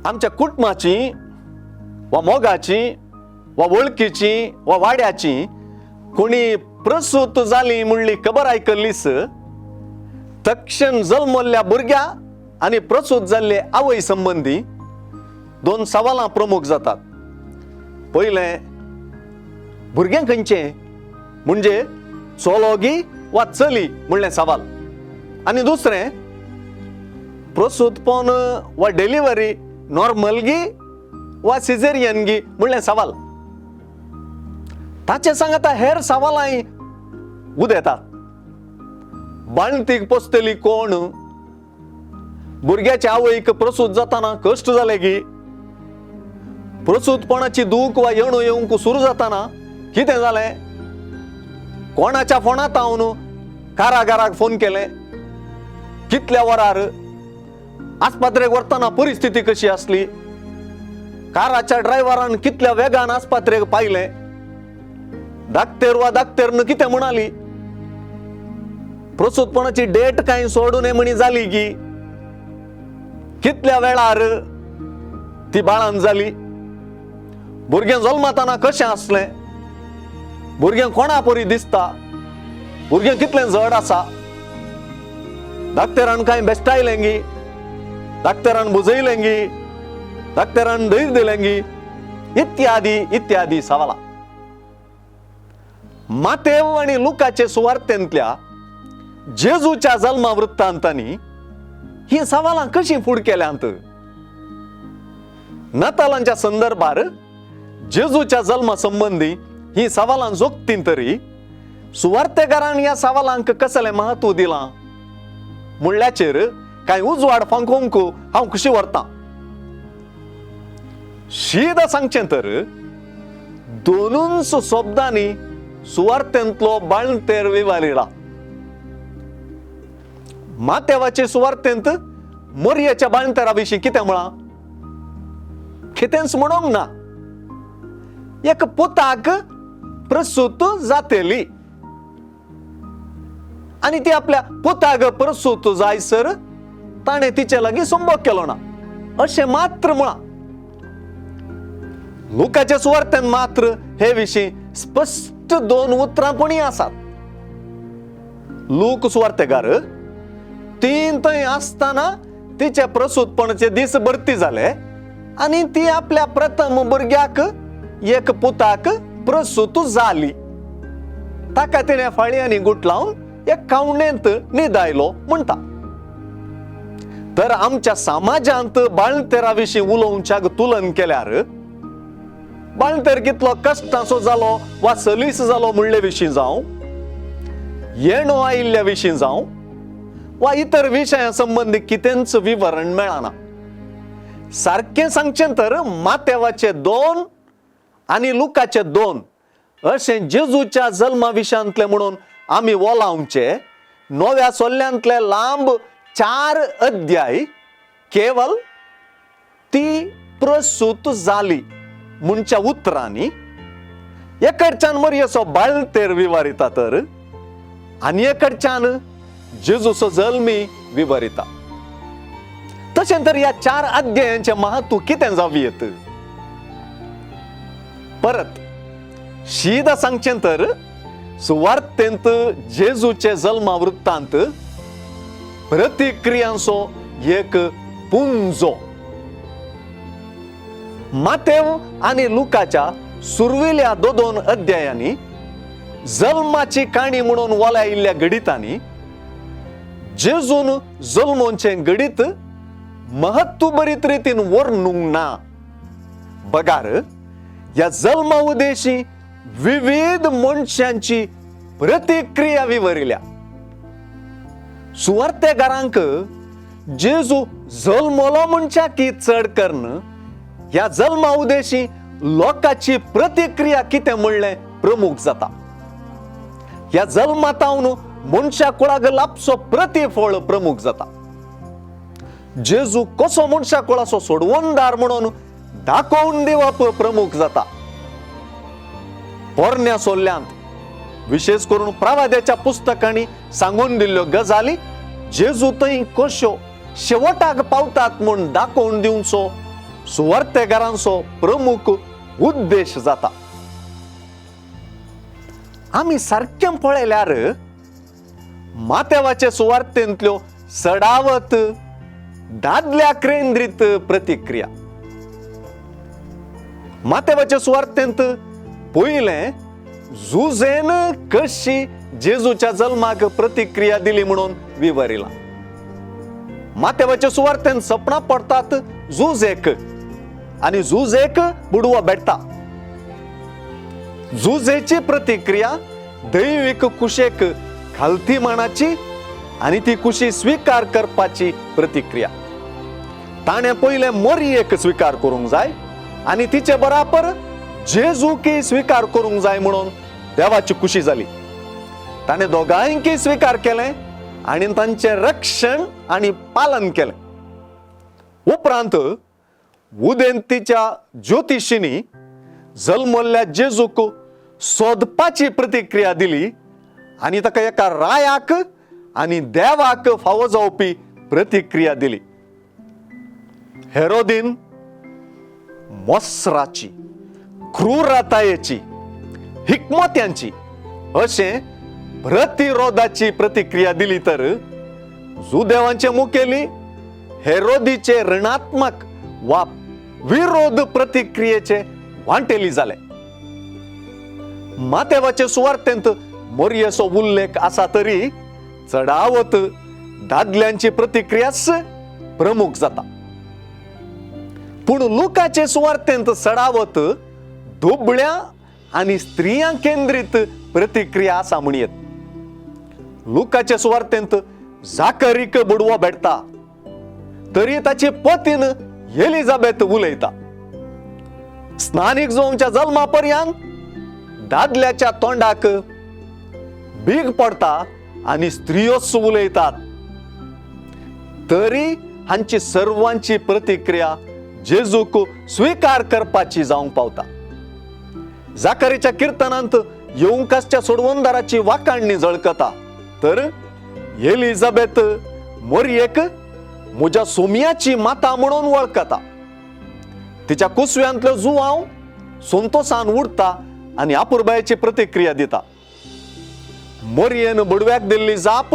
आमच्या कुटुंबाची वा मोगाची वा वळखीची वा वाड्याची कोणी प्रसूत जाली म्हणली खबर आयकल्लीस तक्षण जल्मल्ल्या भुरग्या आनी प्रसूत जाल्ले आवय संबंदी दोन सवालां प्रमुख जातात. पयलें, भुरगें खंयचें, म्हणजे चलो गी वा चली म्हणलें सवाल, आनी दुसरें, प्रसूतपण वा डिलिव्हरी नॉर्मल गी वा सिजेरियन गी म्हणलें सवाल. ताचे सांगाता हेर सवालांय उदेतात. बाळंतीक पोसतली कोण? भुरग्याच्या आवयक प्रसूत जाताना कश्ट जाले गी? प्रसूतपणाची दूख वा येणो येवंक सुरू जाताना कितें जालें? कोणाच्या फोनांत हांव कारागाराक फोन केलें? कितल्या वरार? आस्पात्रेक व्हरतना परिस्थिती कशी आसली? काराच्या ड्रायव्हरान कितल्या वेगान आस्पात्रेक पायलें? दाक्तेर वा दाक्तेरन कितें म्हणाली? प्रसूतपणाची डेट कांय सोडून म्हणी जाली की? कितल्या वेळार ती बाळान जाली? भुरगें जल्मताना कशें आसलें? भुरगें कोणा परी दिसता? भुरगें कितलें जड आसा? डाक्टरान कांय बेश्टायलें गी? डाक्टरान बुजयलें गी? डाक्टरान धैर्य दिलें गी? इत्यादी इत्यादी सवालां. मातेव आनी लुकाचे सुवार्तेंतल्या जेजूच्या जल्मा वृत्तांतांनी ही सवालां कशीं फूड केल्यांत? नातालांच्या संदर्भार जेजूच्या जल्मा संबंदी ही सवालां जोगतीं तरी सुवार्तेकारान ह्या सवालांक कसलें महत्व दिलां म्हणल्याचेर कांय उजवाड फांकोवंक हांव खुशी व्हरतां. शीद सांगचें तर दोनूच शब्दांनी सुवार्तेंतलो बाळंतेर विवारिला. मातेवाचे सुवार्तेंत मोरयेच्या बाळंतेरा विशीं कितें म्हळां? कितेंच म्हणूंक ना. एक पुताक प्रसूत जातेली आनी ती आपल्या पुताक प्रसूत जायसर ताणें तिचे लागीं संभोग केलो ना अशें मात्र म्हळां. लुकाचे सुवार्तेन मात्र हे विशीं स्पश्ट दोन उतरां पणी आसात. लूक सुवार्तेकार तीन थंय आसतना तिचे प्रसूतपणाचे दीस भरती जाले आनी ती आपल्या प्रथम भुरग्याक एक पुताक प्रसूत जाली, ताका तिणें फाळयांनी गुटलावन एक कावणेंत न्हिदायलो म्हणटा. तर आमच्या समाजांत बाळंतेरा विशीं उलोवच्याक तुलन केल्यार बाळंतेर कितलो कश्टाचो जालो वा सलीस जालो म्हणले विशीं जावं, येणो आयिल्ल्या विशीं जावं वा इतर विशया संबंदी कितेंच विवरण मेळना. सारकें सांगचें तर मातेवाचे दोन आनी लुकाचे दोन अशें जेजूच्या जल्मा विशयांतले म्हणून आमी वोलावचे नव्या सोल्ल्यांतले लांब चार अध्याय केवल ती प्रसूत जाली म्हणच्या उतरांनी एकडच्यान मरयेचो बाळंतेर विवारिता तर आनी एकडच्यान जेजूचो जल्मी विवरिता. तशें तर ह्या चार अध्यायांचें महत्व कितें जावं येत? परत शीदा सांगचें तर सुवार्तेंत जेजूचे जल्मा वृत्तांत प्रतिक्रियांचो एक पुंजो. मातेव आनी लुकाच्या सुरविल्या दोन अध्यायांनी जल्माची काणी म्हणून वलायिल्ल्या घडितांनी जेजून जल्मोंचें घडीत महत्व रितीन वर्णूंक ना, बगार ह्या जल्मा उदेशी विविध मनशांची प्रतिक्रिया विवरिल्या. सुवार्तेकारांक जेजू जल्मलो म्हणच्या की चड करून ह्या जल्मा उदेशी लोकांची प्रतिक्रिया कितें म्हणलें प्रमुख जाता. ह्या जल्मातावन मनशा कुळाक लाबचो प्रतिफळ प्रमुख जाता. जेजू कसो मनशा कुळाचो सोडवणदार म्हणून दाखोवन दिवप प्रमुख जाता. पोरण्या सोल्ल्यांत विशेश करून प्रवाद्याच्या पुस्तकांनी सांगून दिल्ल्यो गजाली जेजू थंय कश्यो शेवटाक पावतात म्हूण दाखोवन दिवचो सुवार्तेकारांचो प्रमुख उद्देश जाता. आमी सारकें पळयल्यार मातेवाचे सुवार्तेंतल्यो सडावत दादल्या केंद्रीत प्रतिक्रिया. मातेवाचे सुवार्तेंत पयलें जुझेन कशी जेजूच्या जल्माक प्रतिक्रिया दिली म्हणून विवरिलां. मातेवाचे सुवार्तेंत सपनां पडटात जुझेक आनी जुझेक बुडवो भेटता. जुझेची प्रतिक्रिया दैवीक कुशेक खालती मानाची आनी ती कुशी स्विकार करपाची प्रतिक्रिया. ताणें पयलें मोरयेक स्विकार करूंक जाय आनी तिचे बराबर जेजूकय स्विकार करूंक जाय म्हणून देवाची खुशी जाली. ताणें दोगांयकय स्विकार केलें आनी तांचें रक्षण आनी पालन केलें. उपरांत उदेंतीच्या ज्योतिशींनी जल्मल्ल्या जेजूक सोदपाची प्रतिक्रिया दिली आनी ताका एका रायाक आनी देवाक फावो जावपी प्रतिक्रिया दिली. हेरोदीन मोसराची, क्रुरतायेची, हिकमत्यांची अशें प्रतिरोधाची प्रतिक्रिया दिली तर जुदेवांचे मुखेली हेरोदीचे ऋणात्मक वा विरोध प्रतिक्रियेचे वांटेली जाले. मातेवाचे सुवार्तेंत मोरयेचो उल्लेख आसा तरी चडावत दादल्यांची प्रतिक्रियाच प्रमुख जाता. पूण लुकाचे सुवार्तेंत चडावत दुबळ्या आनी स्त्रियां केंद्रीत प्रतिक्रिया आसा म्हणयेत. लुकाचे सुवार्तेंत जाकरीक बुडवो भेटता तरी ताची पतीन एलिझाबेथ उलयता. स्नानीक जोवच्या जल्मा पर्यंत दादल्याच्या तोंडाक बीग पडटा आनी स्त्रियोच उलयतात तरी हांची सर्वांची प्रतिक्रिया जेजूक स्विकार करपाची जावंक पावता. जाकरीच्या किर्तनांत येवंकासच्या सोडवणदाराची वाकाणणी झळकता तर एलिझाबेथ मोरयेक म्हज्या सोम्याची माता म्हणून वळखता. तिच्या कुसव्यांतलो जुवांव संतोसान उडता आनी अपुरबायेची प्रतिक्रिया दिता. मोरयेन बुडव्याक दिल्ली जाप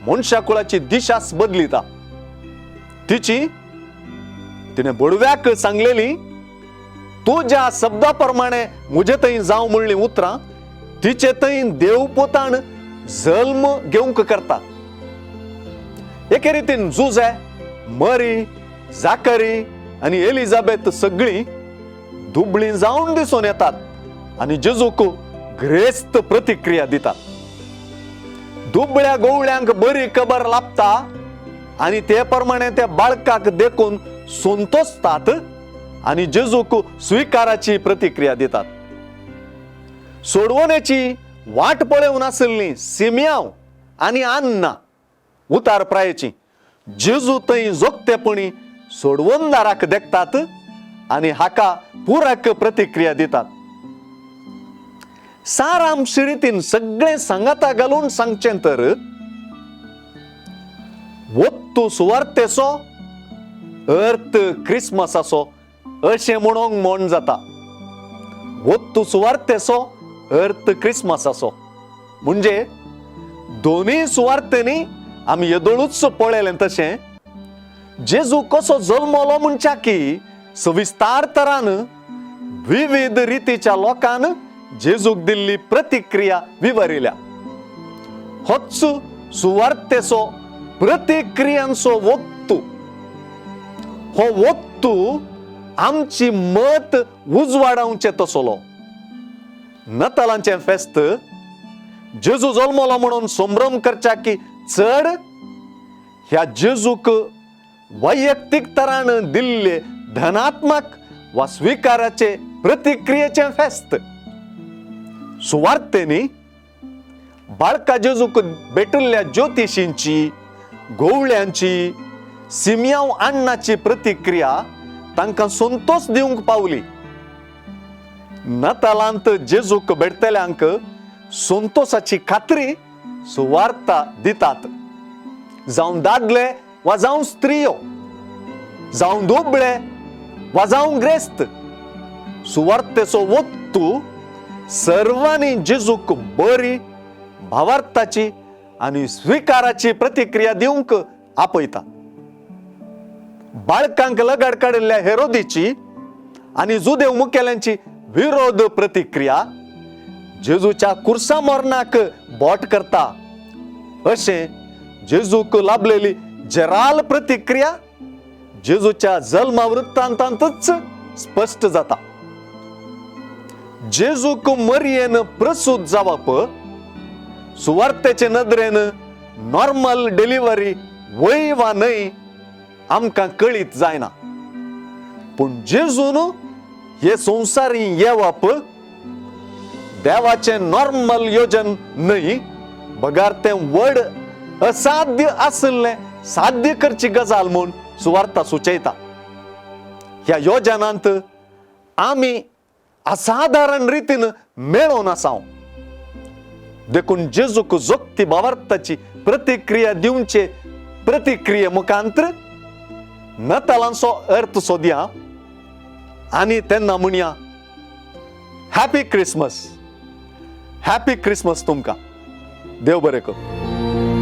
मनशाकुळाची दिशाच बदलिता. तिची तिणे बुडव्याक सांगलेली तुज्या शब्दा प्रमाणे म्हजे थंय जावं म्हणली उतरां तिचे थंय देवपोतान जल्म घेवंक करतात. एके रितीन जुजे, मरी, जाकरी आनी एलिझाबेथ सगळीं दुबळीं जावन दिसून येतात आनी जेजूक ग्रेस्त प्रतिक्रिया दितात. दुबळ्या गोवळ्यांक बरी खबर लाभता आनी ते प्रमाणे त्या बाळकाक देखून संतोषतात आनी जेजूक स्विकाराची प्रतिक्रिया दितात. सोडवण्याची वाट पळोवन आशिल्ली सिमियांव आनी अन्ना उतार प्रायेची जेजू थंय जोगतेपणी सोडवणदाराक देखतात आनी हाका पुरक प्रतिक्रिया दितात. सारांश रितीन सगळें सांगाता घालून सांगचें तर वत्तू सुवार्तेचो अर्थ क्रिसमसाचो अशें म्हणूंक म्हण जाता. वत्तू सुवार्तेचो अर्थ क्रिसमसाचो म्हणजे दोनूय सुवार्तेंनी आमी येदोळूच पळयलें तशें जेजू कसो जल्मलो म्हणच्या की सविस्तार तरान विविध रितीच्या लोकान जेजूक दिल्ली प्रतिक्रिया विवरिल्या. होच सुवार्तेचो प्रतिक्रियांचो वक्तू. हो वक्तू आमची मत उजवाडावचें तसलो. नतालांचें फेस्त जेजू जल्मलो म्हणून संभ्रम करच्या की चड ह्या जेजूक वैयक्तीक तरान दिल्ले धनात्मक वा स्विकाराचे प्रतिक्रियेचें फेस्त. सुवार्तेंनी बाळका जेजूक भेटिल्ल्या ज्योतिशींची, गोवळ्यांची, सिमियांव अण्णाची प्रतिक्रिया तांकां संतोष दिवंक पावली. नतालांत जेजूक भेटतल्यांक संतोषाची खात्री सुवार्ता दितात. जावं दादले वा जावं स्त्रियो, जावं दुबळे वा जावं ग्रेस्त, सुवार्तेचो वत्तू सर्वांनी जेजूक बरी भावार्थाची आनी स्विकाराची प्रतिक्रिया दिवंक आपयता. बाळकांक लगाड काडिल्ल्या हेरोदीची आनी जुदेव मुखेल्यांची विरोध प्रतिक्रिया जेजूच्या कुर्सा मरणाक बोट करता. अशें जेजूक लाभलेली जराल प्रतिक्रिया जेजूच्या जल्मा वृत्तांतांतच स्पश्ट जाता. जेजूक मरयेन प्रसूत जावप सुवार्तेचे नदरेन नॉर्मल डिलिव्हरी वय वा न्हय आमकां कळीत जायना, पूण जेजून हे संवसारी येवप देवाचें नॉर्मल योजन न्हय, बगार तें व्हड असाध्य आशिल्लें साध्य करची गजाल म्हूण सुवार्ता सुचयता. ह्या योजनांत आमी असाधारण रितीन मेळोवन आसा. देखून जेजूक जोगती भावार्थाची प्रतिक्रिया दिवचे प्रतिक्रिये मुखांत्र नतालांचो अर्थ सोदया आनी तेन्ना म्हणया, हॅपी क्रिसमस. हॅपी क्रिसमस तुमकां. देव बरें करूं.